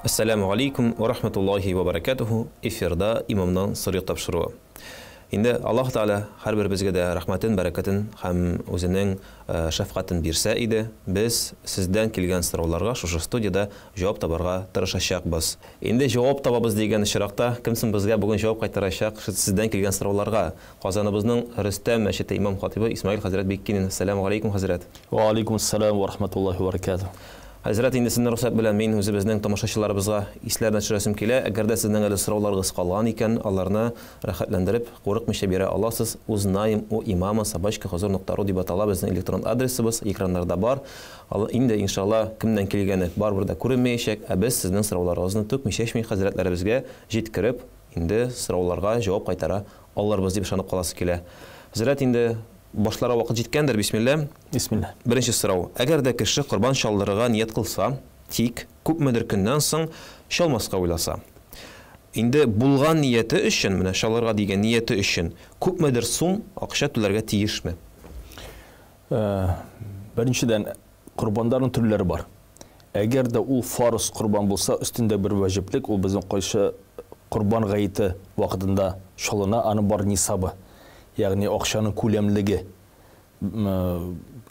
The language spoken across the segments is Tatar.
Әссәләмү алейкум вә рахматуллаһи вә бәрәкәтүһү, эфирда Имамнан сорыйк тапшыруы. Инде Аллаһ Тәгалә һәрберебезгә дә рәхмәтен, бәрәкәтен һәм үзенең шәфкатен бирсә иде, без сездән килгән сорауларга шушы студиядә җавап табарга тырышачакбыз. Инде җавап табабыз дигән очракта, кем соң безгә бүген җавап кайтарачак сездән килгән сорауларга? Казаныбызның Рөстәм мәчете имам-хатыйбы Исмаил хәзрәт Биккинин. Әссәләмү алейкум, хәзрәт. Вә алейкум әссәлам вә рахматуллаһи вә бәрәкәтүһ. Хәзрәт, инде сезнең рөхсәт белән мин үзебезнең тамашачыларыбызга исләренә төшерәсем килә. Әгәр дә сезнең әле сорауларыгыз калган икән, аларны рәхәтләндереп, курыкмыйча бирә аласыз. Узнаем у имама собачка хозур нокта ру дип атала безнең электрон адресыбыз, экраннарда бар. Ал инде, иншалла, кемнән килгәне барыбер дә күренмәячәк, ә без сезнең сорауларыгызны түкми-чәчми хәзрәтләребезгә җиткереп, инде сорауларга җавап кайтара алырбыз дип ышанып каласы килә. Хәзрәт, инде башларга вакыт җиткәндер, бисмилла. Бисмилла. Беренче сорау. Әгәр дә кеше корбан чалдырырга ният кылса, тик күпмедер көннән соң чалмаска уйласа. Инде булган нияте өчен, менә чалырга дигән нияте өчен күпмедер сум акча түләргә тиешме? Беренчедән, корбаннарның төрләре бар. Әгәр дә ул фарыз корбан булса, өстендә бер вәҗиплек, ул безнең кайсы корбан гаете вакытында чалына, аның бар нисабы, ягъни акчаның күләмлеге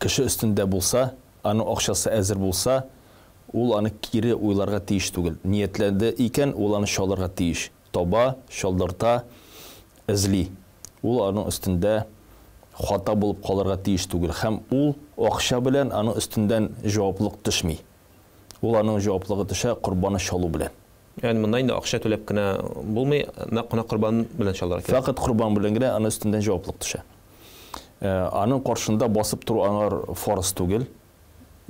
кеше өстендә булса, аның акчасы әзер булса, ул аны кире уйларга тиеш түгел. Ниятләнде икән, ул аны чалырга тиеш. Таба, чалдырта, эзли. Ул аның өстендә хата булып калырга тиеш түгел. Һәм ул акча белән аның өстендән җаваплылык төшми. Ул аның җаваплылыгы төшә корбаны чалу белән. Ягъни монда инде акча түләп кенә булмый, нәкъ менә корбан белән чалырга кирәк. Фәкать корбан белән генә аның өстендән җаваплылык төшә. Аның каршында басып тору аңар фарыз түгел.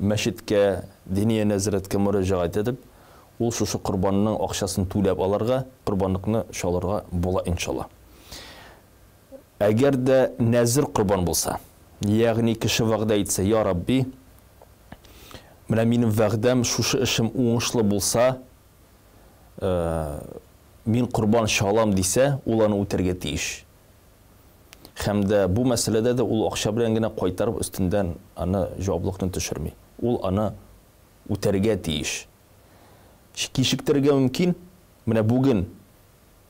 Мәчеткә, Диния нәзарәткә мөрәҗәгать итеп, ул шушы корбанның акчасын түләп алырга, корбанлыкны чалырга була, иншалла. Әгәр дә нәзер корбан булса, ягъни кеше вәгъдә итсә, Я Рабби, менә минем вәгъдәм, шушы эшем уңышлы булса, мин корбан чалам дисә, ул аны үтәргә тиеш. Һәм дә бу мәсьәләдә дә ул акча белән генә кайтарып өстендән аны җаваплылыкны төшерми. Ул аны үтәргә тиеш. Кичектерергә мөмкин, менә бүген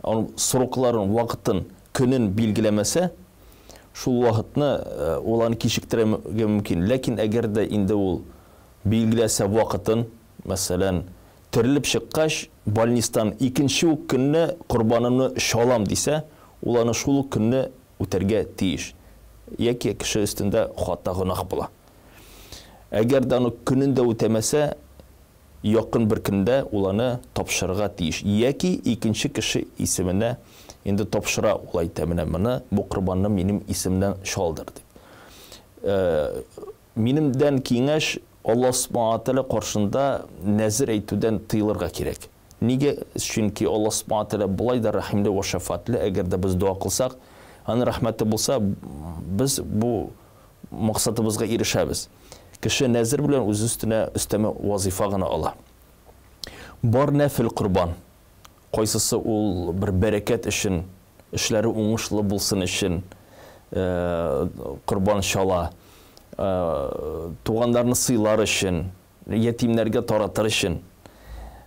аның срокларын, вакытын, көнен билгеләмәсә, шул вакытны ул аны кичектерергә мөмкин. Ләкин әгәр дә инде ул билгеләсә вакытын, мәсәлән, терелеп чыккач, больнистан икенче үк көнне корбанымны чалам дисә, ул аны шул ук көнне үтәргә тиеш. Яки кеше өстендә хата гөнаһ була. Әгәр дә аны көнендә үтәмәсә, якын бер көндә ул аны тапшырырга тиеш. Яки икенче кеше исеменә инде тапшыра, ул әйтә, менә моны, бу корбанны минем исемнән чалдыр дип. Минемдән киңәш, Аллаһ Субхана Тәгалә каршында нәзер әйтүдән тыелырга кирәк. Нигә? Чөнки Аллаһ Субхана Тәгалә болай да рәхимле вә шәфкатьле, әгәр дә без дога кылсак, аның рәхмәте булса, без бу максатыбызга ирешәбез. Кеше нәзер белән үз өстенә өстәмә вазыйфа гына ала. Бар нәфел корбан, кайсысы ул бер бәрәкәт өчен, эшләре уңышлы булсын өчен корбан чала, туганнарны сыйлар өчен, ятимнәргә таратыр өчен.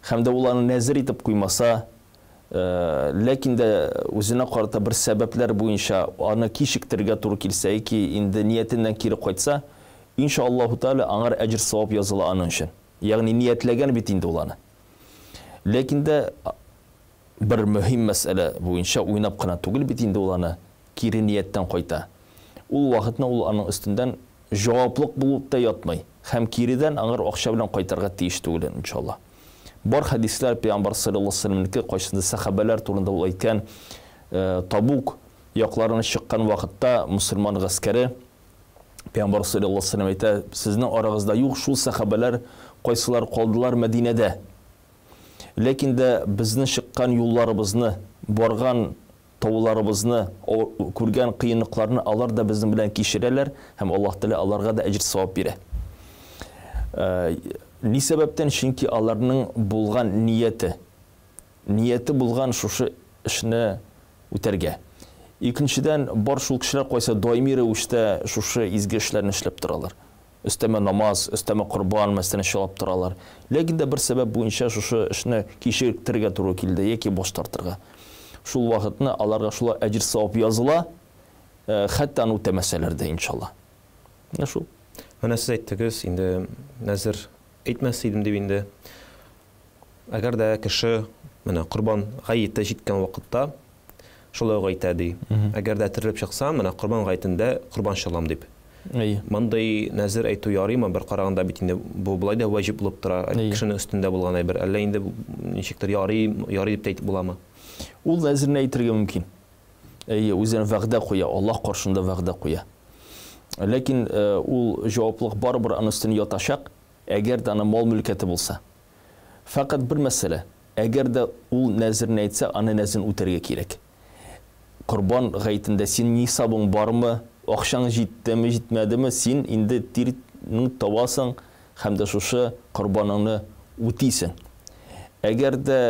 Һәм дә ул аны нәзер итеп куймаса, ләкин дә үзенә карата бер сәбәпләр буенча аны кичектерергә туры килсә яки инде ниятеннән кире кайтса, инша Аллаһу Тәгалә аңар әҗер-савап языла аның өчен. Ягъни ниятләгән бит инде ул аны. Ләкин дә бер мөһим мәсьәлә буенча уйнап кына түгел бит инде ул аны, кире нияттән кайта. Ул вакытны ул аның өстендән җаваплык булып та ятмый һәм киредән аңар акча белән кайтарга тиеш түгел, иншалла. Бар хәдисләр Пәйгамбәр салләллаһу алейһи ва сәлләмнеке, кайсында сәхабәләр турында ул әйткән, Табук якларына чыккан вакытта мөселман гаскәре, Пәйгамбәр салләллаһу алейһи ва сәлләм әйтә, сезнең арагызда юк шул сәхабәләр, кайсылар калдылар Мәдинәдә. Ләкин дә безнең чыккан юлларыбызны, барган тауларыбызны, күргән кыенлыкларны алар да безнең белән кичерәләр һәм Аллаһ Тәгалә аларга да әҗер-савап бирә. Ни сәбәптән? Чөнки аларның булган нияте, нияте булган шушы эшне үтәргә. Икенчедән, бар шул кешеләр кайсы даими рәвештә шушы изге эшләрне эшләп торалар. Өстәмә намаз, өстәмә корбан, мәсәлән, чалап торалар. Ләкин дә бер сәбәп буенча шушы эшне кичектерергә туры килде яки баш тартырга. Шул вакытны аларга шулай әҗер-савап языла, хәтта аны үтәмәсәләр дә, иншалла. Менә шул. Менә сез әйттегез, инде нәзер әйтмәс идем дип инде. Әгәр дә кеше менә корбан гаете җиткән вакытта шулай ук әйтә ди. Әгәр дә терелеп чыксам, менә корбан гаетендә корбан чалам дип. Әйе. Мондый нәзер әйтү ярыймы? Бер караганда бит инде бу болай да ваҗиб булып тора, кешенең өстендә булган әйбер. Әллә инде ничектер ярый, ярый дип тә әйтеп буламы? Ул нәзерне әйтергә мөмкин. Әйе, үзенә вәгъдә куя, Аллаһ каршында вәгъдә куя. Ләкин ул җаваплылык барыбер аның өстенә ятачак, әгәр дә аның мал-мөлкәте булса. Фәкать бер мәсьәлә, әгәр дә ул нәзерне әйтсә, аны нәзерен үтәргә кирәк. Корбан гаетендә синең нисабың бармы, акчаң җиттеме, җитмәдеме, син инде тиреңне табасың һәм дә шушы корбаныңны үтисең. Әгәр дә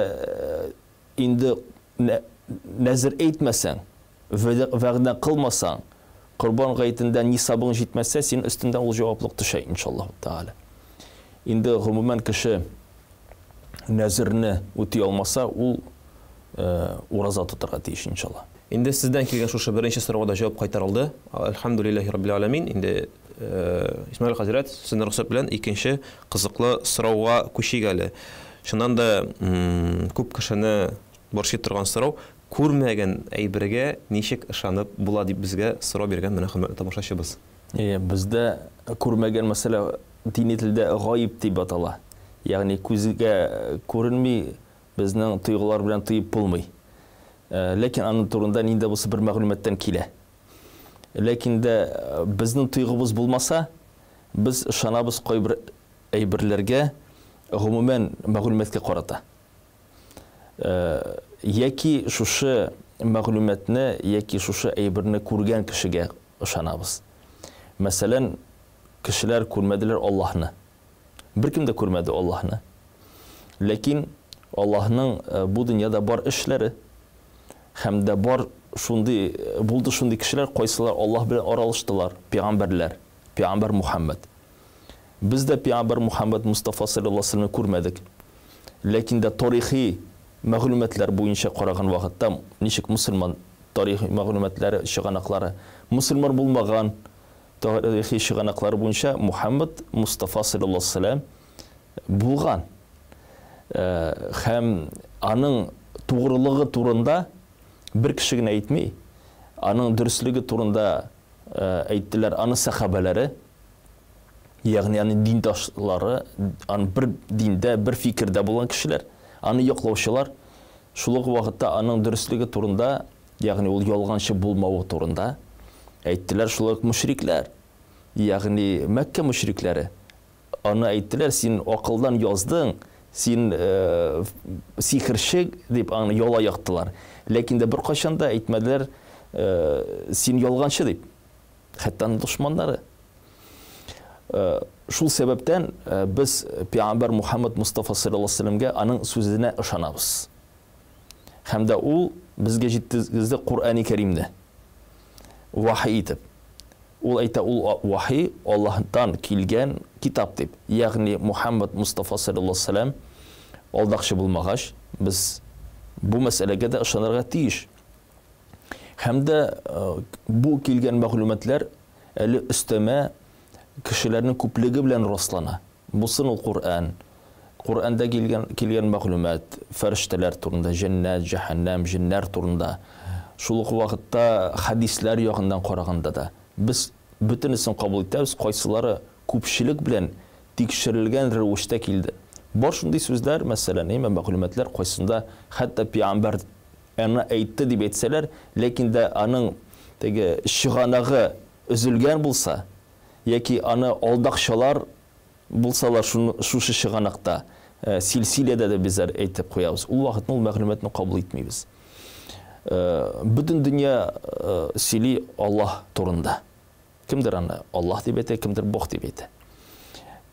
инде нәзер әйтмәсәң, вәгъдә кылмасаң, Корбан гаетендә нисабың җитмәсә, синең өстеңдән ул җаваплык төшә, иншаллаһу тәгалә. Инде гомумән кеше нәзерне үти алмаса, ул ураза тотарга тиеш, иншалла. Инде сездән килгән шушы беренче сорауга да җавап кайтарылды. Әлхәмдүлилләһи раббил галәмин. Инде Исмәгыйль хәзрәт, сезнең рөхсәт белән икенче кызыклы сорауга күчик әле. Чыннан да күп кешене борчый торган сорау, күрмәгән әйбергә ничек ышанып була дип безгә сорау биргән менә хөрмәтле тамашачыбыз. Әйе, бездә күрмәгән мәсьәлә дини телдә гаиб дип атала. Ягъни күзгә күренми, безнең тойгылар белән тоеп булмый. Ләкин аның турында нинди дә булса бер мәгълүматтан килә. Ләкин дә безнең тойгыбыз булмаса, без ышанабыз кайбер әйберләргә, гомумән мәгълүматка карата. Яки шушы мәгълүматны, яки шушы әйберне күргән кешегә ышанабыз. Мәсәлән, кешеләр күрмәделәр Аллаһны. Беркем дә күрмәде Аллаһны. Ләкин Аллаһның бу дөньяда бар эшләре һәм дә бар шундый булды шундый кешеләр, кайсылар Аллаһ белән аралаштылар, пәйгамбәрләр, пәйгамбәр Мухаммад. Без дә пәйгамбәр Мухаммад Мустафа саллаллаһу алейһи вәсәлләмне күрмәдек. Ләкин дә тарихи мәгълүматлар буенча караган вакытта, ничек мөселман тарихи мәгълүматлары чыганаклары, мөселман булмаган тарихи чыганаклары буенча Мухаммад Мустафа саллаллаһу алейһи вәсәлләм булган. Һәм аның тугрылыгы турында бер кеше генә әйтми, аның дөреслеге турында әйттеләр аны сәхабәләре, ягъни аны диндашлары, аны бер диндә, бер фикердә булган кешеләр, аны яклаучылар, шул ук вакытта аның дөреслеге турында, ягъни ул ялганчы булмавы турында әйттеләр шул ук мөшрикләр, ягъни Мәккә мөшрикләре. Аны әйттеләр, син акылдан яздың, син сихерче дип аны яла яктылар. Ләкин дә беркайчан да әйтмәделәр, син ялганчы дип. Хәтта аның дошманнары. Шул сәбәптән без пәйгамбәр Мухаммад Мустафа саллаллаһу алейһи вәсәлләмгә аның сүзенә ышанабыз. Һәм дә ул безгә җиткезде Коръәни Кәримне. Вахи итеп. Ул әйтә, ул вахи Аллаһтан килгән китап дип. Ягъни Мухаммад Мустафа саллаллаһу алейһи вәсәлләм алдакчы булмагач, без бу мәсьәләгә дә ышанырга тиеш. Һәм дә бу килгән мәгълүматлар әле өстәмә кешеләрнең күплеге белән раслана. Булсын ул Коръән, Коръәндә килгән килгән мәгълүмат, фәрештәләр турында, җәннәт, җәһәннәм, җеннәр турында. Шул ук вакытта хәдисләр ягыннан караганда да без бөтенесен кабул итәбез, кайсылары күпчелек белән тикшерелгән рәвештә килде. Бар шундый сүзләр, мәсәлән, әйме мәгълүматлар, кайсында хәтта пәйгамбәр аны әйтте дип әйтсәләр, ләкин дә аның теге чыганагы өзелгән булса, яки аны алдакчылар булсалар шушы чыганакта, силсиләдә дә без әйтеп куябыз. Ул вакытны ул мәгълүматны кабул итмибез. Бөтен дөнья сөйли Аллаһ турында. Кемдер аны Аллаһ дип әйтә, кемдер Бог дип әйтә.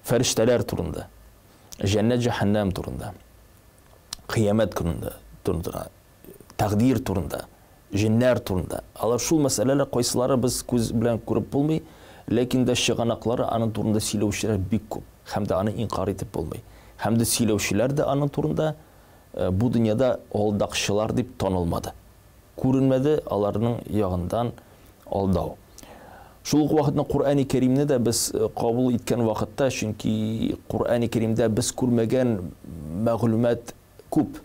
Фәрештәләр турында, җәннәт, җәһәннәм турында, кыямәт көнендә турында, тәкъдир турында, җеннәр турында. Алар шул мәсьәләләр кайсылары без күз белән күреп булмый, Ләкин дә чыганаклары аның турында сөйләүчеләр бик күп. Һәм дә аны инкар итеп булмый. Һәм дә сөйләүчеләр дә аның турында бу дөньяда алдакчылар дип танылмады. Күренмәде аларның ягындан алдау. Шул ук вакытны Коръәни Кәримне дә без кабул иткән вакытта, чөнки Коръәни Кәримдә без күрмәгән мәгълүмат күп.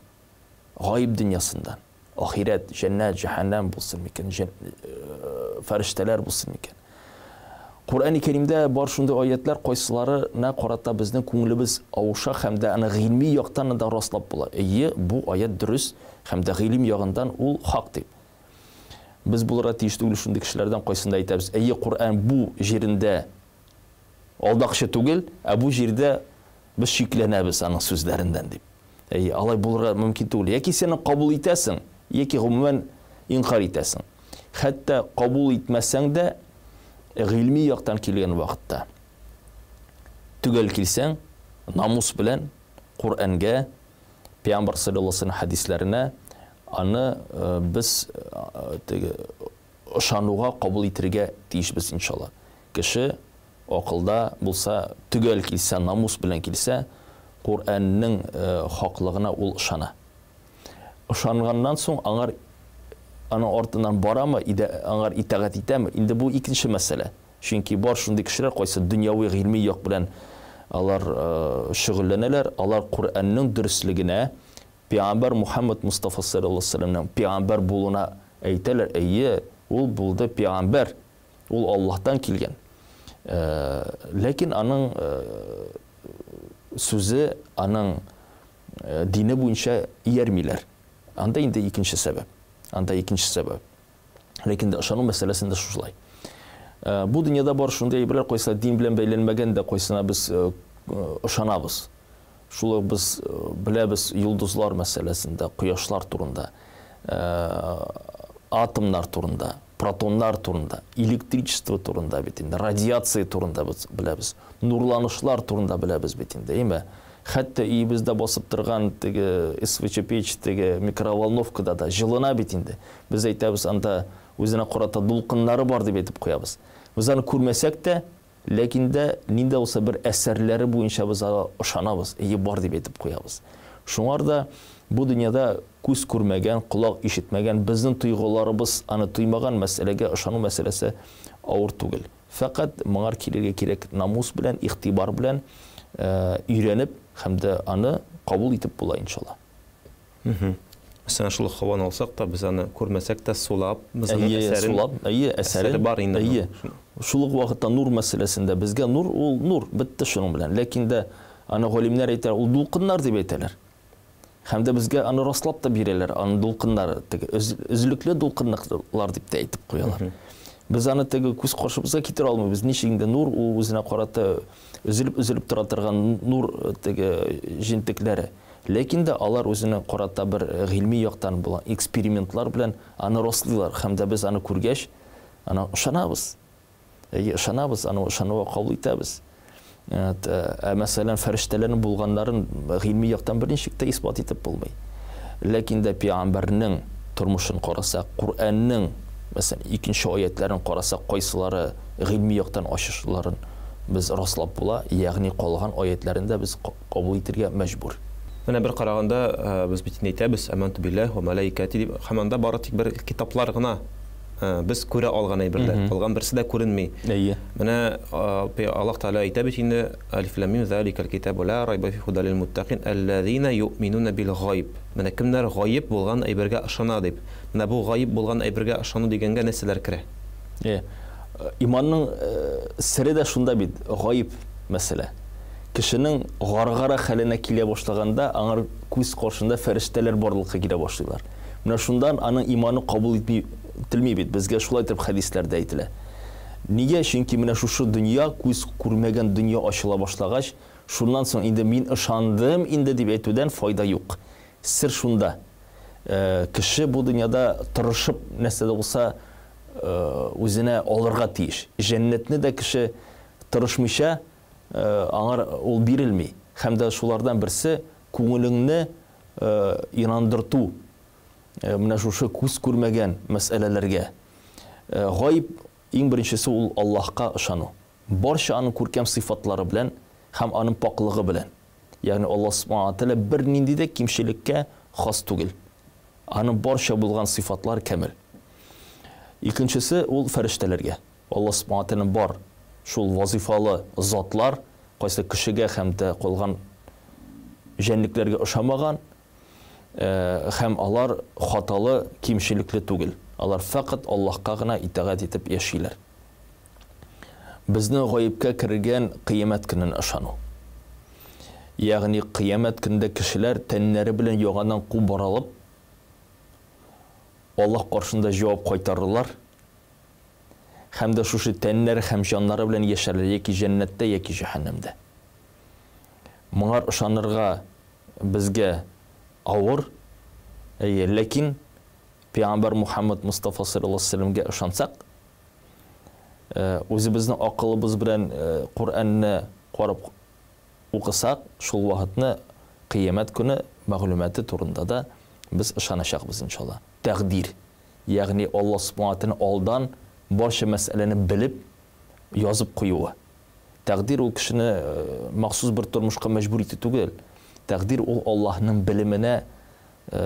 Гаиб дөньясыннан. Ахирәт, җәннәт, җәһәннәм булсын микән, фәрештәләр булсын микән. Коръәни Кәримдә бар шундый аятлар, кайсыларына карата безнең күңелебез авыша һәм дә аны гыйльми яктан да раслап була. Әйе, бу аят дөрес һәм дә гыйлем ягыннан ул хак дип. Без булырга тиеш түгел шундый кешеләрдән, кайсында әйтәбез, әйе, Коръән бу җирендә алдакчы түгел, ә бу җирдә без шикләнәбез аның сүзләреннән дип. Әйе, алай булырга мөмкин түгел. Яки сен кабул итәсең, яки гомумән инкар итәсең. Хәтта кабул итмәсәң дә, гыйльми яктан килгән вакытта төгәл килсәң, намус белән Коръәнгә, Пәйгамбәр саллаллаһу алейһи хәдисләренә аны без теге ышануга кабул итергә тиешбез иншалла. Кеше акылда булса, төгәл килсә, намус белән килсә, Коръәннең хаклыгына ул ышана. Ышанганнан соң аңар аның артыннан барамы, аңар итагать итәме? Инде бу икенче мәсьәлә. Чөнки бар шундый кешеләр, кайсы дөньяви гыйльми як белән алар шөгыльләнәләр, алар Коръәннең дөреслегенә, Пәйгамбәр Мухаммад Мустафа саллаллаһу алейһи ва сәлләмнең пәйгамбәр булуына әйтәләр, әйе, ул булды пәйгамбәр, ул Аллаһтан килгән. Ләкин аның сүзе, аның дине буенча иярмиләр. Анда инде икенче сәбәп. Анда икенче сәбәп. Ләкин дә ышану мәсьәләсендә шушылай. Бу дөньяда бар шундый әйберләр, кайсы дин белән бәйләнмәгән дә, кайсына без ышанабыз. Шулай без беләбез йолдызлар мәсьәләсендә, кояшлар турында, атомнар турында, протоннар турында, электричество турында бит инде, радиация турында без беләбез, нурланышлар турында беләбез бит инде, әйме? Хәтта өебездә басып торган теге СВЧ печь, теге микроволновкада да җылына бит инде. Без әйтәбез, анда үзенә карата дулкыннары бар дип әйтеп куябыз. Без аны күрмәсәк тә, ләкин дә нинди булса бер әсәрләре буенча без аңа ышанабыз, әйе бар дип әйтеп куябыз. Шуңар да бу дөньяда күз күрмәгән, колак ишетмәгән, безнең тойгыларыбыз аны тоймаган мәсьәләгә ышану мәсьәләсе авыр түгел. Фәкать моңар килергә кирәк намус белән, игътибар белән өйрәнеп һәм дә аны кабул итеп була иншалла. Мәсәлән, шул һаваны алсак та, без аны күрмәсәк тә, сулап, без аның әсәрен, сулап, әйе, әсәре бар инде. Әйе. Шул ук вакытта нур мәсьәләсендә безгә нур ул нур, бетте шуның белән. Ләкин дә аны галимнәр әйтә, ул дулкыннар дип әйтәләр. Һәм дә безгә аны раслап та бирәләр, аның дулкыннары, теге өзлекле дулкынлар дип тә әйтеп куялар. Без аны теге күз каршыбызга китерә алмыйбыз. Ничек инде нур ул үзенә карата өзелеп-өзелеп тора торган нур теге җентекләре. Ләкин дә алар үзенә карата бер гыйльми яктан булган экспериментлар белән аны раслыйлар. Һәм дә без аны күргәч, аны ышанабыз. Әйе, ышанабыз, аны ышануга кабул итәбез. Ә мәсәлән, фәрештәләрнең булганнарын гыйльми яктан берничек тә исбат итеп булмый. Ләкин дә пәйгамбәрнең тормышын карасак, Коръәннең, мәсәлән, икенче аятларын карасак, кайсылары гыйльми яктан ачышларын без раслап була, ягъни калган аятларын да без кабул итергә мәҗбүр. Менә бер караганда без бит инде әйтәбез, аманту биллаһи ва малаикати дип, һәм анда бары тик бер китаплар гына без күрә алган әйберләр, калган берсе дә күренми. Әйе. Менә Аллаһ Тәгалә әйтә бит инде, Алиф лам мим заликал китабу ла райба фихи худал лил муттакин аллазина юъминуна бил гайб. Менә кемнәр гаеп булган әйбергә ышана дип. Менә бу гаеп булган әйбергә ышану дигәнгә нәрсәләр керә? Иманның сере дә шунда бит, гаеп мәсьәлә. Кешенең гаргара хәленә килә башлаганда, аңар күз каршында фәрештәләр барлыкка килә башлыйлар. Менә шундан аның иманы кабул итми, ителми бит. Безгә шулай итеп хәдисләрдә әйтелә. Нигә? Чөнки менә шушы дөнья, күз күрмәгән дөнья ачыла башлагач, шуннан соң инде мин ышандым инде дип әйтүдән файда юк. Сер шунда. Кеше бу дөньяда тырышып нәрсә дә булса үзенә алырга тиеш. Җәннәтне дә кеше тырышмыйча аңар ул бирелми. Һәм дә шулардан берсе күңелеңне инандырту, менә шушы күз күрмәгән мәсьәләләргә. Гаиб Иң беренчесе ул Аллаһка ышану. Барча аның күркәм сыйфатлары белән һәм аның пакълыгы белән. Ягъни Аллаһ Субхана ва Тәгалә бернинди дә кимчелеккә хас түгел. Аның барча булган сыйфатлары кәмил. Икенчесе ул фәрештәләргә. Аллаһ Субхана ва Тәгаләнең бар шул вазыйфалы затлар, кайсы кешегә һәм дә калган җәнлекләргә ошамаган, һәм алар хаталы, кимчелекле түгел. Алар фәкать Аллаһка гына итагать итеп яшиләр. Безнең гаепкә кергән кыямәт көненә ышану. Ягъни кыямәт көнендә кешеләр тәннәре белән яңадан кубарылып, Аллаһ каршында җавап кайтарырлар һәм дә шушы тәннәре һәм җаннары белән яшәрләр яки җәннәттә, яки җәһәннәмдә. Моңар ышанырга Безгә авыр, әйе, ләкин пәйгамбәр Мухаммад Мостафа саллаллаһу алейһи ва сәлләмгә ышансак, үзебезнең акылыбыз белән Коръәнне карап укысак, шул вакытны Кыямәт көне мәгълүматы турында да без ышаначакбыз, иншалла. Тәкъдир, ягъни Аллаһ Субхана ва Тәгалә алдан барча мәсьәләне белеп, язып куюы. Тәкъдир ул кешене махсус бер тормышка мәҗбүр итү түгел. Тәкъдир ул Аллаһның белеменә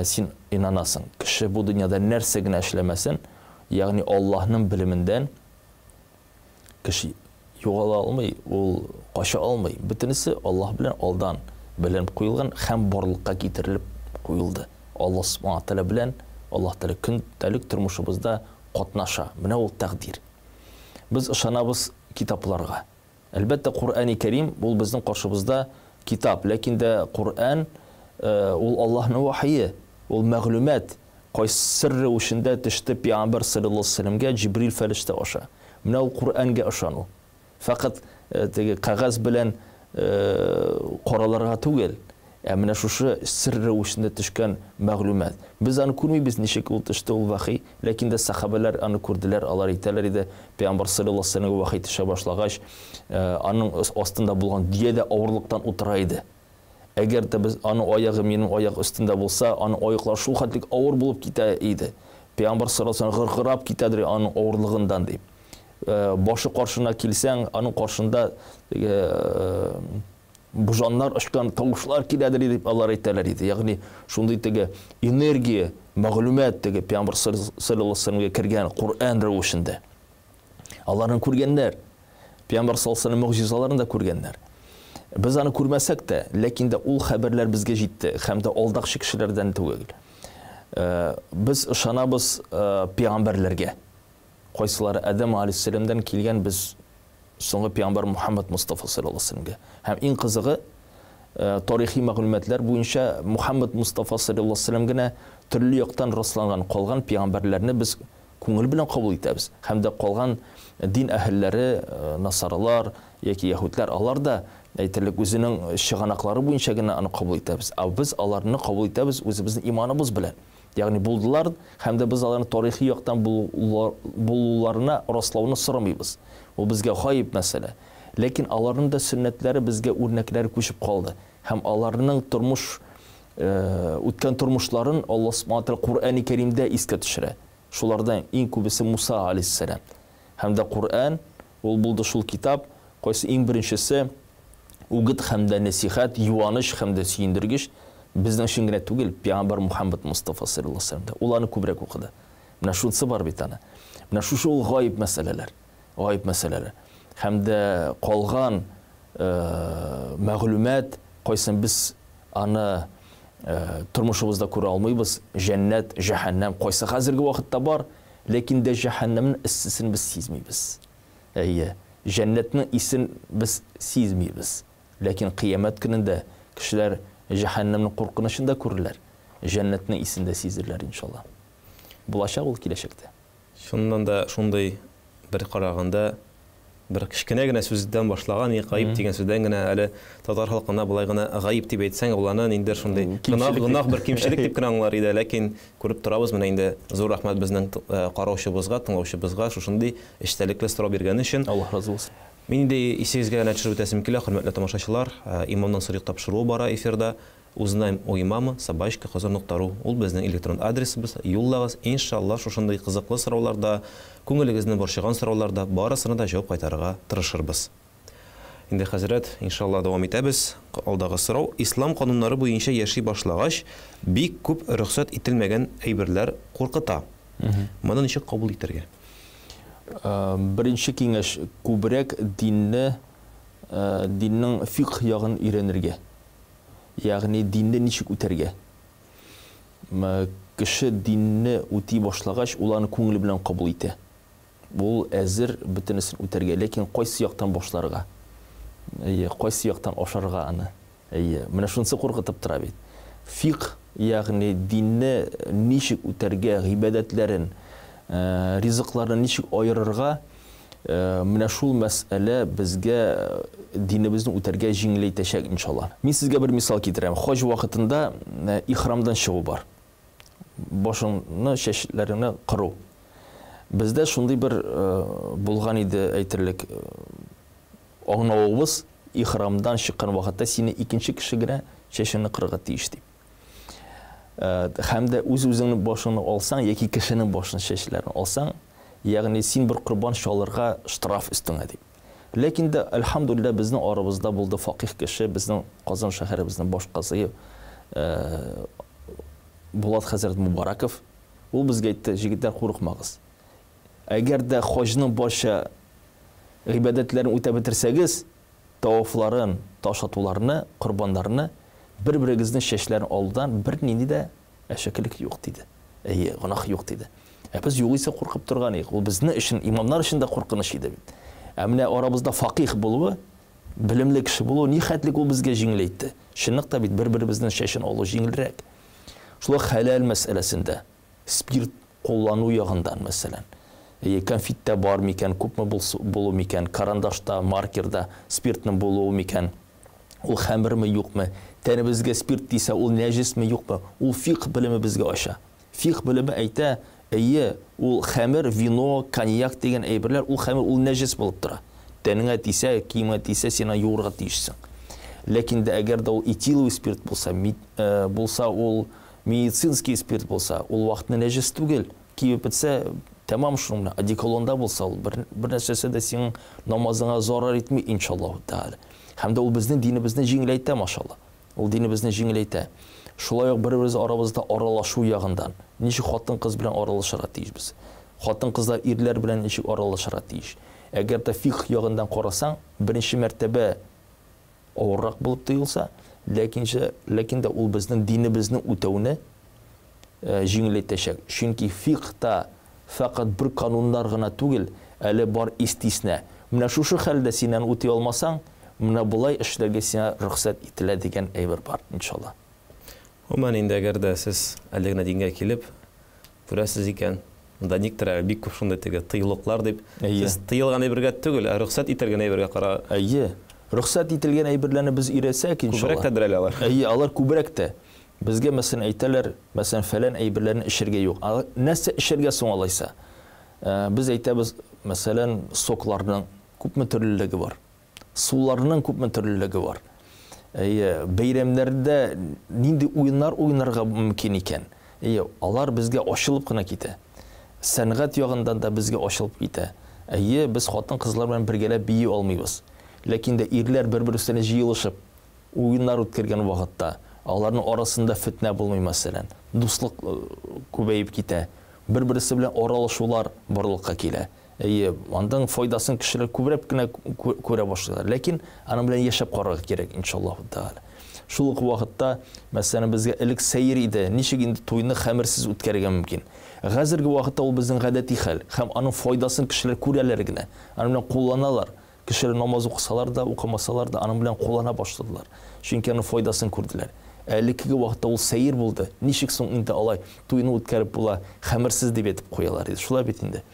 син инанасың. Кеше бу дөньяда нәрсә генә эшләмәсен, ягъни Аллаһның белемендән кеше югала алмый, ул кача алмый. Бөтенесе Аллаһ белән алдан беленеп куелган һәм барлыкка китерелеп куелды. Аллаһ Субхана Тәгалә белән Аллаһ Тәгалә көндәлек тормышыбызда катнаша. Менә ул тәкъдир. Без ышанабыз китапларга. Әлбәттә, Коръәни Кәрим, ул безнең каршыбызда китап, ләкин дә Коръән, ул Аллаһның вахие, ул мәгълүмат, кайсы сер рәвешендә төште пәйгамбәр салләллаһу алейһи ва сәлләмгә Җибрил фәрештә аша. Менә ул Коръәнгә ышану. Фәкать теге кәгазь белән караларга түгел, ә менә шушы сер рәвешендә төшкән мәгълүмат. Без аны күрмибез, ничек ул төште ул вәхи, ләкин дә сәхабәләр аны күрделәр, алар әйтәләр иде, Пәйгамбәр салләллаһу алейһи ва сәлләмгә вәхи төшә башлагач, аның астында булган дөя дә авырлыктан утыра иде. Әгәр дә без аның аягы минем аяк өстендә булса, аның аяклары шул хәтлек авыр булып китә иде. Пәйгамбәр салләллаһу алейһи ва сәлләм гыргырап китәдер аның авырлыгыннан дип. Башы каршына килсәң, аның каршында теге божаннар очкан тавышлар киләдер дип алар әйтәләр иде. Ягъни шундый теге энергия, мәгълүмат теге Пәйгамбәр саллаллаһу алейһи ва сәлләмгә кергән Коръән рәвешендә. Аларны күргәннәр. Пәйгамбәр саллаллаһу алейһи ва сәлләм могҗизаларын да күргәннәр. Без аны күрмәсәк тә, ләкин дә ул хәбәрләр безгә җитте һәм дә алдакчы кешеләрдән түгел. Без ышанабыз пәйгамбәрләргә. Кайсылары Адәм алейһиссәламдән килгән, без соңгы пәйгамбәр Мухаммад Мостафа саллаллаһу алейһи ва сәлләмгә. Һәм иң кызыгы, тарихи мәгълүматлар буенча Мухаммад Мостафа саллаллаһу алейһи ва сәлләм генә төрле яктан расланган, калган пәйгамбәрләрне без күңел белән кабул итәбез. Һәм дә калган дин әһелләре, насаралар яки яһүдләр, алар да, әйтерлек, үзенең чыганаклары буенча генә аны кабул итәбез. Ә без аларны кабул итәбез үзебезнең иманыбыз белән. Ягъни булдылар һәм дә без аларны тарихи яктан булуларына раслауны сорамыйбыз. Ул безгә гаеп мәсьәлә. Ләкин аларның да сөннәтләре безгә үрнәкләре күчеп калды. Һәм аларның тормыш үткән тормышларын Аллаһ Субхана Тәгалә Коръәни Кәримдә искә төшерә. Шулардан иң күбесе Муса алейһиссәлам. Һәм дә Коръән ул булды шул китап, кайсы иң беренчесе үгет һәм дә нәсихәт, юаныч һәм дә сөендергеч, безнең өчен генә түгел, пәйгамбәр Мухаммад Мостафа салләллаһу алейһи ва сәлләм дә. Ул аны күбрәк укыды. Менә шунысы бар бит аны. Менә шушы ул гаеп мәсьәләләр. Гаеп мәсьәләләр. Һәм дә калган мәгълүмат, кайсын без аны тормышыбызда күрә алмыйбыз, җәннәт, җәһәннәм, кайсы хәзерге вакытта бар, ләкин дә җәһәннәмнең эссесен без сизмибез. Әйе, җәннәтнең исен без сизмибез. Ләкин кыямәт көнендә кешеләр җәһәннәмнең куркынычын да күрерләр, җәннәтнең исен дә сизерләр, иншалла. Булачак ул киләчәктә. Чыннан да шундый бер караганда бер кечкенә генә сүздән башлаган, и гаип дигән сүздән генә әле татар халкына болай гына гаип дип әйтсәң, ул аны ниндидер шундый гөнаһ, гөнаһ бер кимчелек дип кенә аңлар иде. Ләкин күреп торабыз, менә инде зур рәхмәт безнең караучыбызга, тыңлаучыбызга шушындый эчтәлекле сорау биргән өчен. Аллаһ разый булсын. Мин инде исегезгә генә төшереп үтәсем килә, хөрмәтле тамашачылар, Имамнан сорыйк тапшыруы бара эфирда. Узнаем у имама собачка казан нокта ру ул безнең электрон адресыбыз, юллагыз, иншалла шушындый кызыклы сораулар да, күңелегезне борчыган сораулар да, барысына да җавап кайтарырга тырышырбыз. Инде хәзрәт, иншалла дәвам итәбез. Алдагы сорау, ислам кануннары буенча яши башлагач, бик күп рөхсәт ителмәгән әйберләр куркыта. Моны ничек кабул итәргә? Беренче киңәш, күбрәк динне, диннең фикһ ягын өйрәнергә. Ягъни динне ничек үтәргә? Кеше динне үти башлагач, ул аны күңеле белән кабул итә. Ул әзер бөтенесен үтәргә, ләкин кайсы яктан башларга? Әйе, кайсы яктан ашарга аны? Әйе, менә шунысы куркытып тора бит. Фикһ, ягъни динне ничек үтәргә, гыйбадәтләрен, ризыкларны ничек аерырга, Менә шул мәсьәлә безгә динебезне үтәргә җиңеләйтәчәк, иншалла. Мин сезгә бер мисал китерәм. Хаҗ вакытында ихрамдан чыгу бар. Башыңны, чәчләреңне кыру. Бездә шундый бер булган иде, әйтерлек, аңлавыбыз, ихрамдан чыккан вакытта сине икенче кеше генә чәчеңне кырырга тиеш дип. Һәм дә үз-үзеңнең башыңны алсаң яки кешенең башын чәчләрен алсаң, ягъни син бер корбан чалырга штраф өстеңә дип. Ләкин дә, әлхәмдүлилләһ, безнең арабызда булды факих кеше, безнең Казан шәһәребезнең баш казые Булат хәзрәт Мубараков. Ул безгә әйтте, җегетләр, курыкмагыз. Әгәр дә хаҗның барча гыйбадәтләрен үтәп бетерсәгез, Тавафларын, таш атуларны, корбаннарны, бер-берегезнең чәчләрен алудан бернинди дә әшәкелек юк, диде. Әйе, гөнаһ юк, диде. Ә без югыйсә куркып торган идек. Ул безнең өчен, имамнар өчен дә куркыныч иде бит. Ә менә арабызда факих булуы, белемле кеше булуы нихәтлек ул безгә җиңеләйтте. Чынлыкта бит бер-беребезнең чәчен алу җиңелрәк. Шулай ук хәләл мәсьәләсендә. Спирт куллану ягындан, мәсәлән. Әйе, кәнфиттә бар микән, күпме булу микән, карандашта, маркерда спиртның булуы микән, ул хәмерме, юкмы, тәнебезгә спирт тисә, ул нәҗесме, юкмы, ул фикһ белеме безгә ача. Фикһ белеме әйтә, әйе, ул хәмер, вино, коньяк дигән әйберләр, ул хәмер, ул нәҗес булып тора. Тәнеңә тисә, киемеңә тисә, син аны юырга тиешсең. Ләкин дә әгәр дә ул этиловый спирт булса, булса ул Медицинский спирт булса, ул вакытны нәҗес түгел. Кибеп бетсә, тәмам шуның белән. Одеколонда булса, ул бер, бер нәрсәсе дә синең намазыңа зарар итми, иншаллаһу тәгалә. Һәм дә ул безнең динебезне җиңеләйтә, машалла. Ул динебезне җиңеләйтә. Шулай ук бер-беребез арабызда аралашу ягындан, ничек хатын-кыз белән аралашырга тиешбез? Хатын-кызлар ирләр белән ничек аралашырга тиеш? Әгәр дә фикһ ягындан карасаң, беренче мәртәбә авыррак булып тоелса, ләкинчә, ләкин дә ул безнең динебезне үтәүне җиңеләйтәчәк. Чөнки фикһта фәкать бер кануннар гына түгел, әле бар истиснә. Менә шушы хәлдә син аны үти алмасаң, менә болай эшләргә сиңа рөхсәт ителә дигән әйбер бар, иншалла. Гомумән инде, әгәр дә сез әле генә дингә килеп, Күрәсез икән, монда никтер әле бик күп шундый теге тыюлыклар дип. Әйе. Сез тыелган әйбергә түгел, ә рөхсәт ителгән әйбергә кара. Әйе. Рөхсәт ителгән әйберләрне без өйрәтсәк, иншалла. Күбрәк тәдер әле алар. Әйе, алар күбрәк тә. Безгә, мәсәлән, әйтәләр, мәсәлән, фәлән әйберләрне эчәргә юк. Ә нәрсә эчәргә соң алайса? Без әйтәбез, мәсәлән, сокларның күпме төрлелеге бар. Суларның күпме төрлелеге бар. Әйе, бәйрәмнәрдә нинди уеннар уйнарга мөмкин икән. Әйе, алар безгә ачылып кына китә. Сәнгать ягыннан да безгә ачылып китә. Әйе, без хатын-кызлар белән бергәләп бии алмыйбыз. Ләкин дә ирләр бер-берсенә җыелышып, уеннар үткәргән вакытта, аларның арасында фетнә булмый, мәсәлән, дуслык күбәеп китә, бер-берсе белән аралашулар барлыкка килә. Әйе, аның файдасын кешеләр күбрәк кенә күрә башлыйлар. Ләкин аның белән яшәп карарга кирәк, иншаллаһу тәгалә. Шул ук вакытта, мәсәлән, безгә элек сәер иде, ничек инде туйны хәмерсез үткәрергә мөмкин? Хәзерге вакытта ул безнең гадәти хәл, һәм аның файдасын кешеләр күрәләр генә, аның белән кулланалар. Кешеләр намаз укысалар да, укымасалар да, аның белән куллана башладылар. Чөнки аның файдасын күрделәр. Ә элеккеге вакытта ул сәер булды. Ничек соң инде алай туйны үткәреп була, хәмерсез дип әйтеп куялар иде. Шулай бит инде.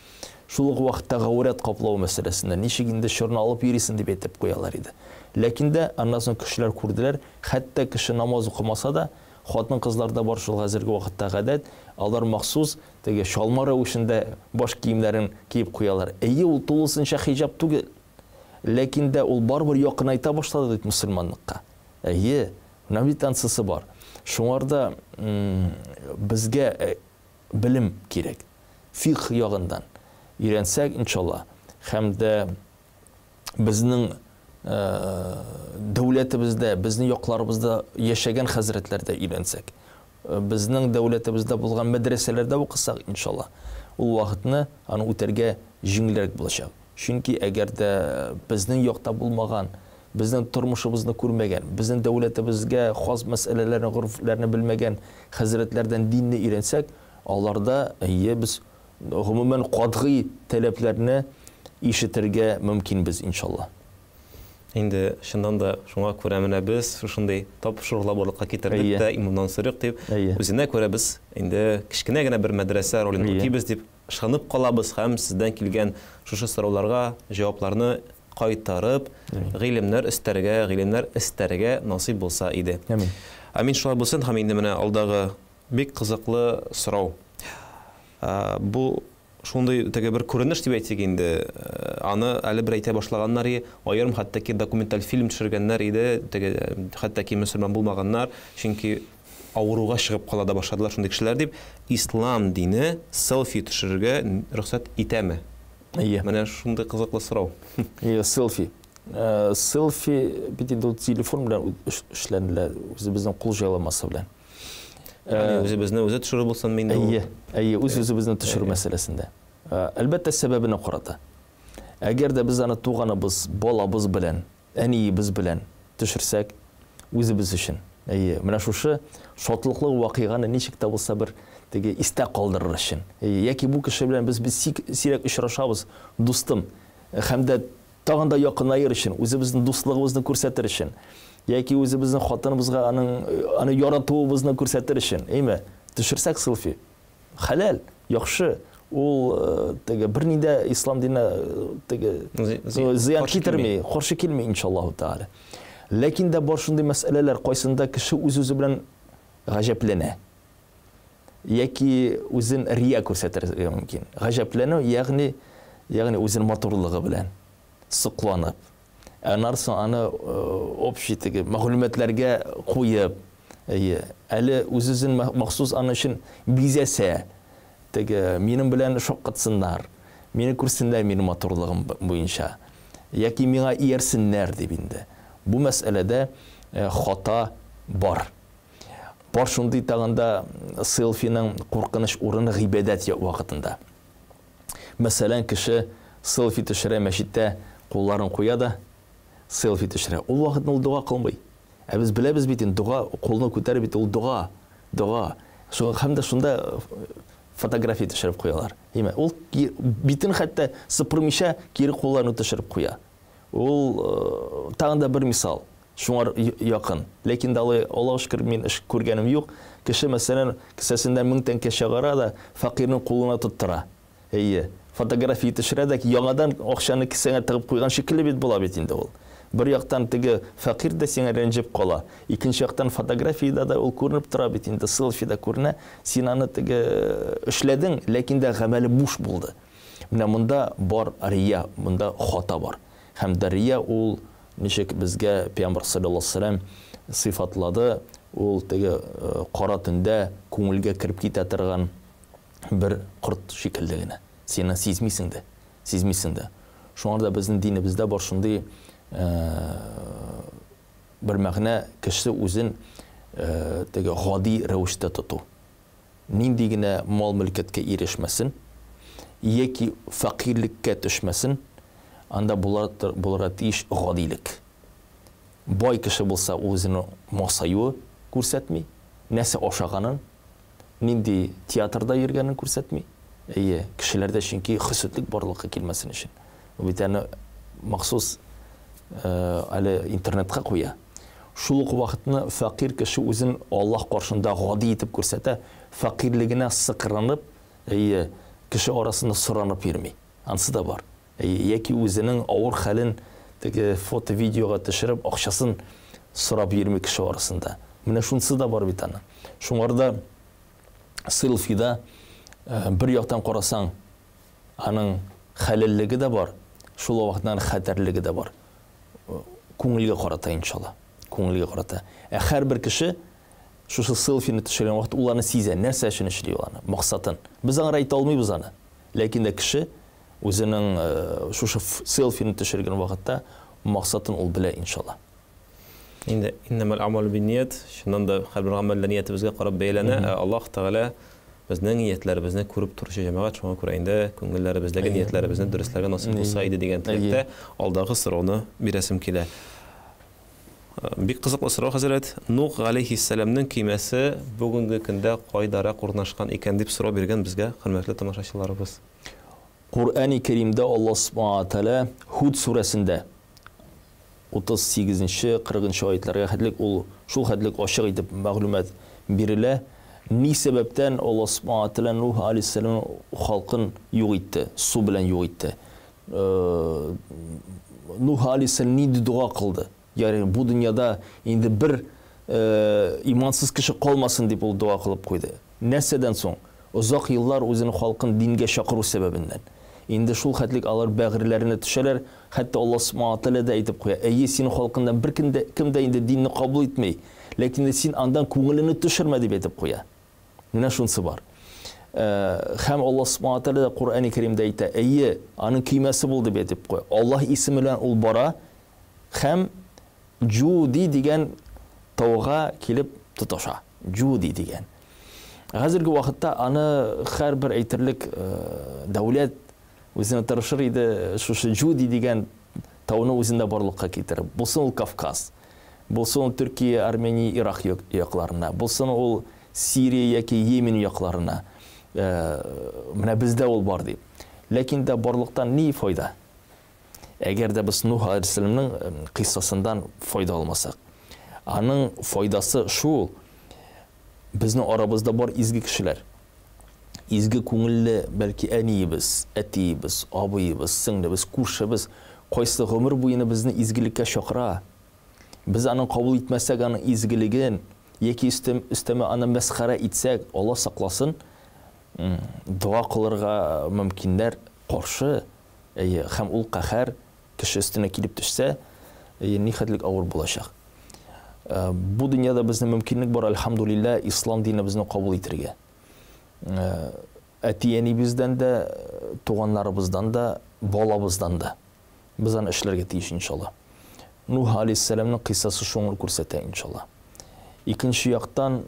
Шул ук вакытта гаурәт каплау мәсьәләсендә ничек инде чорны алып йөрисең дип әйтеп куялар иде. Ләкин дә аннан соң кешеләр күрделәр, хәтта кеше намаз укымаса да, хатын-кызларда бар шул хәзерге вакытта гадәт, алар махсус Теге чалма рәвешендә баш киемнәрен киеп куялар. Әйе, ул тулысынча хиҗап түгел. Ләкин дә ул барыбер якынайта башлады бит мөселманлыкка. Әйе, менә бит ансысы бар. Шуңар да безгә белем кирәк. Фикх ягыннан өйрәнсәк, иншалла, һәм дә безнең дәүләтебездә, безнең якларыбызда яшәгән хәзрәтләрдә өйрәнсәк, безнең дәүләтебездә булган мәдрәсәләрдә укысак, иншалла, ул вакытны аны үтәргә җиңелрәк булачак. Чөнки әгәр дә безнең якта булмаган, безнең тормышыбызны күрмәгән, безнең дәүләтебезгә хас мәсьәләләрне, горефләрне белмәгән хәзрәтләрдән динне өйрәнсәк, аларда, әйе, без гомумән катгый таләпләрне ишетергә мөмкинбез, иншалла. Инде чыннан да шуңа күрә менә без шушындый тапшырулар барлыкка китердек тә, имамнан сорыйк дип, үзенә күрә без инде кечкенә генә бер мәдрәсә ролен үтибез дип ышанып калабыз һәм сездән килгән шушы сорауларга җавапларны кайтарып, гыйлемнәр өстәргә, гыйлемнәр эстәргә насыйп булса иде. Амин. Амин, шулай булсын. Һәм инде менә алдагы бик кызыклы сорау. Бу шундый теге бер күренеш дип әйтик инде, аны әле бер әйтә башлаганнар и, аерым хәтта ки документаль фильм төшергәннәр иде, теге хәтта ки мөселман булмаганнар, чөнки авыруга чыгып кала да башладылар шундый кешеләр дип, ислам дине селфи төшерергә рөхсәт итәме? Әйе. Менә шундый кызыклы сорау. Әйе, селфи. Селфи бит инде ул телефон белән эшләнелә, үзебезнең кул җайламасы белән. Ягъни үзебезне үзе төшерү булсын инде ул. Әйе, әйе, үз үзебезне төшерү мәсьәләсендә. Әлбәттә, сәбәбенә карата. Әгәр дә без аны туганыбыз, балабыз белән, әниебез белән төшерсәк, үзебез өчен. Әйе, менә шушы шатлыклы вакыйганы ничек тә булса бер теге истә калдырыр өчен. Әйе, яки бу кеше белән без сирәк очрашабыз, дустым, һәм дә Тагын да якынаер өчен, үзебезнең дуслыгыбызны күрсәтер өчен, яки үзебезнең хатыныбызга аның аны яратуыбызны күрсәтер өчен, әйме? Төшерсәк селфи. Хәләл, яхшы. Ул теге берни дә ислам диненә теге зыян китерми, каршы килми, иншаллаһу тааля. Ләкин дә бар шундый мәсьәләләр, кайсында кеше үз-үзе белән гаҗәпләнә. Яки үзен рия күрсәтергә мөмкин. Гаҗәпләнү, ягъни, ягъни үзен матурлыгы белән сокланып. Ә аннан соң аны общий теге мәгълүматларга куеп, әйе, әле үз-үзен махсус аның өчен бизәсә, теге минем белән шаккатсыннар, мине күрсеннәр минем матурлыгым буенча, яки миңа иярсеннәр дип инде. Бу мәсьәләдә хата бар. Бар шундый тагын да селфиның куркыныч урыны гыйбадәт вакытында. Мәсәлән, кеше селфи төшерә мәчеттә, кулларын куя да селфи төшерә. Ул вакытны ул дога кылмый. Ә без беләбез бит инде, дога, кулны күтәрү бит ул дога, дога. Шуңа һәм дә шунда фотография төшереп куялар. Димәк, ул битен хәтта сыпырмыйча кире кулларын төшереп куя. Ул тагын да бер мисал. Шуңар якын. Ләкин дә алай, Аллага шөкер, мин эш күргәнем юк. Кеше, мәсәлән, кесәсеннән 1000 тәңкә чыгара да, фәкыйрьнең кулына тоттыра. Әйе. Фотография төшерә дә, яңадан акчаны кесәңә тыгып куйган шикелле бит була бит инде ул. Бер яктан теге фәкыйрь дә сиңа рәнҗеп кала. Икенче яктан фотографиядә дә ул күренеп тора бит инде, селфида күренә. Син аны теге эшләдең, ләкин дә гамәле буш булды. Менә монда бар рия, монда хата бар. Һәм дә рия ул Ничек безгә Пәйгамбәр салләллаһу галәйһи ва сәлләм сыйфатлады, ул теге кара төндә күңелгә кереп китә торган бер корт шикелле генә. Син аны сизмисең дә, сизмисең дә. Шуңа да безнең динебездә бар шундый бер мәгънә, кеше үзен теге гади рәвештә тоту. Нинди генә мал-мөлкәткә ирешмәсен, яки фәкыйрьлеккә төшмәсен, анда булырга тиеш гадилек. Бай кеше булса, ул үзенең масаюы күрсәтми, нәрсә ашаганын, нинди театрда йөргәнен күрсәтми. Әйе, кешеләрдә чөнки хөсетлек барлыкка килмәсен өчен. Ул бит аны махсус әле интернетка куя. Шул ук вакытны фәкыйрь кеше үзен Аллаһ каршында гади итеп күрсәтә, фәкыйрьлегенә сыкранып, әйе, кеше арасында соранып йөрми. Ансы да бар. Әйе, яки үзенең авыр хәлен теге фото-видеога төшереп, акчасын сорап йөрми кеше арасында. Менә шунысы да бар бит аның. Шуңар да селфида бер яктан карасаң, аның хәләллеге дә бар, шул ук вакытта аның хәтәрлеге дә бар. Күңелгә карата, иншалла. Күңелгә карата. Ә һәрбер кеше Шушы селфины төшергән вакыт ул аны сизә, нәрсә өчен эшли ул аны, максатын. Без аңар әйтә алмыйбыз аны. Ләкин дә кеше үзенең шушы селфины төшергән вакытта максатын ул белә, иншалла. Инде иннәмәл амалу бинният, чыннан да һәрбер гамәлләр ниятебезгә карап бәяләнә, ә Аллаһ Тәгалә безнең ниятләребезне күреп торучы җәмәгать, шуңа күрә инде күңелләребездәге ниятләребезне дөресләргә насыйп булса иде дигән теләктә алдагы сорауны бирәсем килә. Бик кызыклы сорау, хәзрәт. Нух галәйһиссәламнең көймәсе бүгенге көндә кайдарак урнашкан икән дип сорау биргән безгә хөрмәтле тамашачыларыбыз. Коръәни Кәримдә Аллаһ Субхана ва Тәгалә Һуд сүрәсендә 38 нче, 40 нчы аятьләргә хәтлек ул шул хәтлек ачык итеп мәгълүмат бирелә. Ни сәбәптән Аллаһ Субхана ва Тәгалә Нуһ алейһиссәламның халкын юк итте, су белән юк итте? Нуһ алейһиссәлам нинди дога кылды? Ягъни бу дөньяда инде бер имансыз кеше калмасын дип ул дога кылып куйды. Нәрсәдән соң? Озак еллар үзенең халкын дингә чакыру сәбәбеннән. Инде шул хәтлек алар бәгырьләренә төшәләр, хәтта Аллаһ Субхана ва Тәгалә дә әйтеп куя, Әйе, синең халкыңнан беркем дә, кем дә инде динне кабул итми, ләкин дә син андан күңелеңне төшермә, дип әйтеп куя. Менә шунысы бар. Һәм Аллаһ Субхана ва Тәгалә дә Коръәни Кәримдә әйтә, Әйе, аның көймәсе бул, дип әйтеп куя. Аллаһ исеме белән ул бара һәм Җуди дигән тауга килеп тоташа. Җуди дигән. Хәзерге вакытта аны һәрбер әйтерлек дәүләт үзенә тырышыр иде шушы Җуди дигән тауны үзендә барлыкка китереп. Булсын ул Кавказ, булсын ул Төркия, Армения, Ирак якларына, булсын ул Сирия яки Йемен якларына. Менә бездә ул бар дип. Ләкин дә барлыктан ни файда? Әгәр дә без Нуһ алейһиссәламның кыйссасындан файда алмасак. Аның файдасы шул, безнең арабызда бар изге кешеләр. Изге күңелле, бәлки әниебез, әтиебез, абыебыз, сеңлебез, күршебез, кайсы гомер буена безне изгелеккә чакыра. Без аның кабул итмәсәк аның изгелеген, яки өстәмә аны мәсхәрә итсәк, Алла сакласын, дога кылырга мөмкиннәр каршы. Әйе, һәм ул каһәр кеше өстенә килеп төшсә, әйе, нихәтлек авыр булачак. Бу дөньяда безнең мөмкинлек бар, әлхәмдулилләһ, ислам динебезне кабул итергә. Әти-әнибездән дә, туганнарыбыздан да, балабыздан да. Без аны эшләргә тиеш, иншалла. Нуһ алейһиссәламның кыйссасы шуңа күрсәтә, иншалла. Икенче яктан,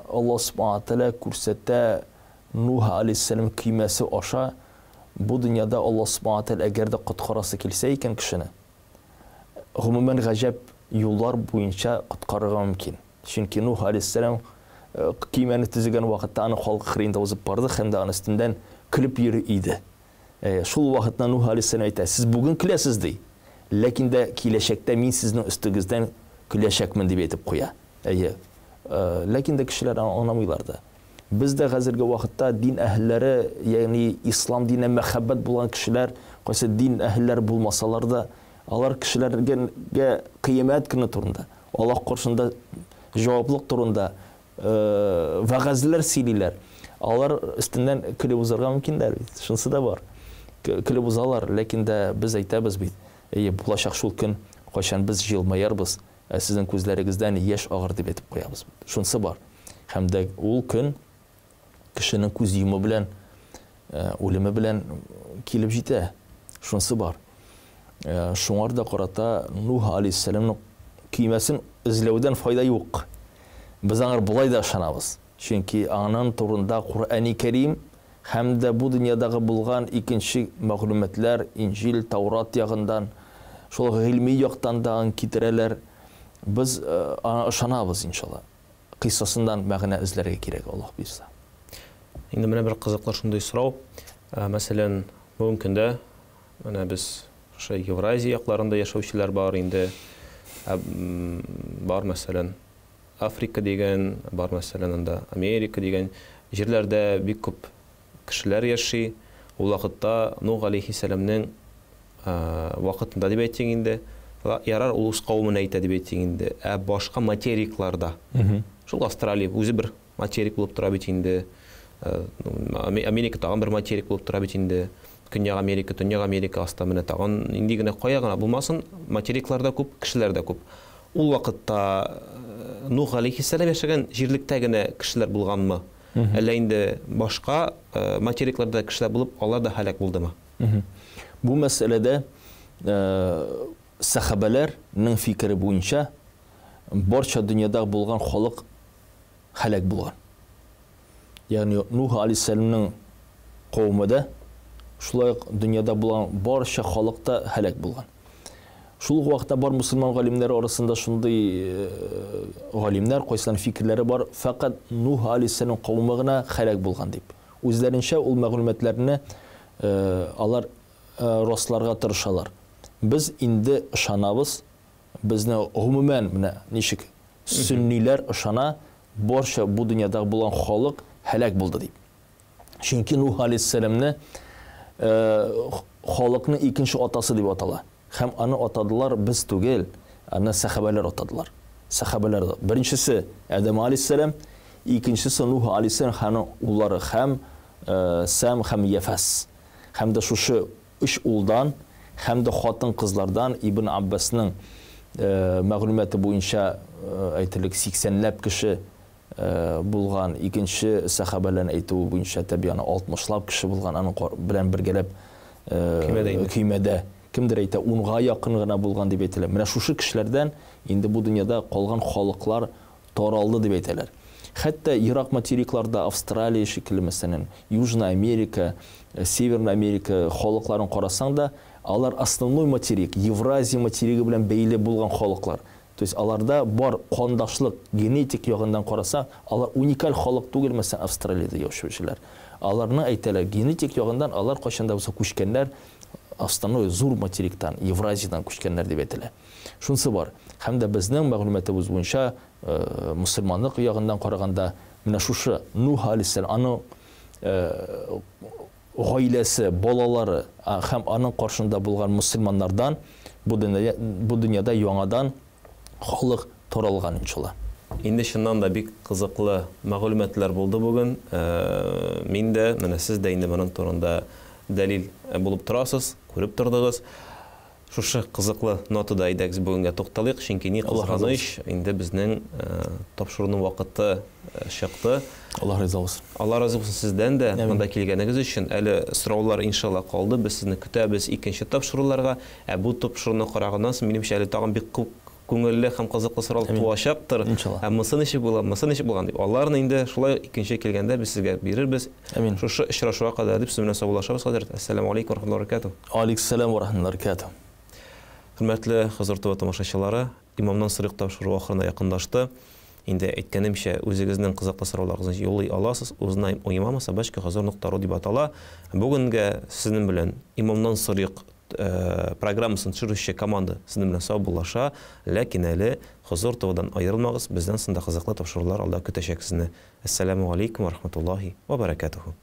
Аллаһ субхана тәгалә күрсәтә Нуһ алейһиссәлам көймәсе аша Бу дөньяда Аллаһ Субхана Тәгалә әгәр дә коткарасы килсә икән кешене, гомумән гаҗәп юллар буенча коткарырга мөмкин. Чөнки Нух алейһиссәлам көймәне төзегән вакытта аның халкы кырыенда узып барды һәм дә аның өстеннән көлеп йөри иде. Шул вакытта Нух алейһиссәлам әйтә, Сез бүген көләсез, ди, ләкин дә киләчәктә мин сезнең өстегездән көләчәкмен, дип әйтеп куя. Әйе. Ләкин дә кешеләр аны аңламыйлар да. Без дә хәзерге вакытта дин әһелләре, ягъни ислам диненә мәхәббәт булган кешеләр, кайсы дин әһелләре булмасалар да, алар кешеләргә кыямәт көне турында, Аллаһ каршында җаваплык турында вәгазьләр сөйлиләр. Алар өстеннән көлеп узарга мөмкиннәр бит. Шунысы да бар. Көлеп узалар, ләкин дә без әйтәбез бит, әйе, булачак шул көн, кайчан без җылмаярбыз, ә сезнең күзләрегездән яшь агыр дип әйтеп куябыз. Шунысы бар. Һәм дә ул көн кешенең күз йому белән, үлеме белән килеп җитә. Шунысы бар. Шуңар да карата Нуһ алейһиссәламның көймәсен эзләүдән файда юк. Без аңар болай да ышанабыз. Чөнки аның турында Коръәни Кәрим һәм дә бу дөньядагы булган икенче мәгълүматлар, Инҗил, Таурат ягындан, шул гыйльми яктан да аны китерәләр. Без аңа ышанабыз, иншалла. Кыйссасыннан мәгънә эзләргә кирәк, Аллаһ боерса. Инде менә бер кызыклы шундый сорау. Мәсәлән, бүгенге көндә менә без шушы Евразия якларында яшәүчеләр бар инде. Бар, мәсәлән, Африка дигән, бар, мәсәлән, анда Америка дигән җирләрдә бик күп кешеләр яши. Ул вакытта Нух галәйһиссәламнең вакытында дип әйтик инде, ярар, ул үз кавемен әйтә дип әйтик инде, ә башка материкларда, шул Австралия үзе бер материк булып тора бит инде, Америка тагын бер материк булып тора бит инде, Көньяк Америка, Төньяк Америка аста менә тагын нинди генә кая гына булмасын, материклар да күп, кешеләр дә күп. Ул вакытта Нух галәйһиссәлам яшәгән җирлектә генә кешеләр булганмы? Әллә инде башка материкларда кешеләр булып, алар да һәлак булдымы? Бу мәсьәләдә сәхабәләрнең фикере буенча барча дөньяда булган халык һәлак булган. Ягъни Нух алейһиссәламның кавеме дә, шулай ук дөньяда булган барча халык та һәлак булган. Шул ук вакытта бар мусульман галимнәре арасында шундый галимнәр, кайсыларның фикерләре бар, фәкать Нух алейһиссәлам кавеме гына һәлак булган дип. Үзләренчә ул мәгълүматларны алар расларга тырышалар. Без инде ышанабыз, безне гомумән менә ничек сөнниләр ышана, барча бу дөньядагы булган халык һәлак булды дип. Чөнки Нух алейһиссәламне халыкның икенче атасы дип атала. Һәм аны атадылар без түгел, аны сәхабәләр атадылар. Сәхабәләр. Беренчесе Адәм алейһиссәлам, икенчесе Нух алейһиссәлам һәм аның уллары Хәм, Сәм һәм Яфәс. Һәм дә шушы өч улдан һәм дә хатын-кызлардан Ибн Аббасның мәгълүматы буенча, әйтерлек, сиксәнләп кеше булган, икенче сәхабәләрнең әйтүе буенча, тәби аны алтмышлап кеше булган, аның белән бергәләп көймәдә. Кемдер әйтә, унга якын гына булган дип әйтелә. Менә шушы кешеләрдән инде бу дөньяда калган халыклар таралды дип әйтәләр. Хәтта ерак материкларда, Австралия шикелле, мәсәлән, Южная Америка, Северная Америка халыкларын карасаң да, алар основной материк, Евразия материгы белән бәйле булган халыклар. То есть аларда бар кандашлык, генетик ягыннан карасаң, алар уникаль халык түгел, мәсәлән, Австралиядә яшәүчеләр. Аларны әйтәләр, генетик ягыннан алар кайчан да булса күчкәннәр, основной зур материктан, Евразиядән күчкәннәр дип әйтелә. Шунысы бар. Һәм дә безнең мәгълүматыбыз буенча, мөселманлык ягыннан караганда, менә шушы Нух алейһиссәлам, аның гаиләсе, балалары һәм аның каршында булган мөселманнардан бу дөнья, бу дөньяда яңадан халык таралган, иншалла. Инде чыннан да бик кызыклы мәгълүматлар булды бүген. Мин дә, менә сез дә инде моның турында дәлил булып торасыз, күреп тордыгыз. Шушы кызыклы нотада әйдәгез бүгенгә тукталыйк, чөнки ни кызганыч, инде безнең тапшыруның вакыты чыкты. Аллаһ риза булсын. Алла разый булсын сездән дә, монда килгәнегез өчен. Әле сораулар иншалла калды, без сезне көтәбез икенче тапшыруларга. Ә бу тапшыруны караганнан соң, минемчә, әле тагын бик күп күңелле һәм кызыклы сораулар туачактыр. Иншалла. Ә монысы ничек була, монысы ничек булган дип. Аларны инде шулай икенче килгәндә без сезгә бирербез. Амин. Шушы очрашуга кадәр дип сезнең белән саубуллашабыз хәзрәт. Әссәламү алейкум ва рахматуллаһи ва баракатуһ. Алейкуссәлам ва рахматуллаһи ва баракатуһ. Хөрмәтле Хозур ТВ тамашачылары, Имамнан сорыйк тапшыруы ахырына якынлашты. Инде әйткәнемчә, үзегезнең кызыклы сорауларыгызны юллый аласыз. Узнаем у имама собачка хозур нокта ру дип атала. Бүгенгә сезнең белән Имамнан сорыйк программасын төшерүче команда сезнең белән саубуллаша. Ләкин әле Хозур ТВдан аерылмагыз, бездән соң да кызыклы тапшырулар алда көтәчәк сезне. Әссәламү алейкум ва рахматуллаһи ва баракатуху.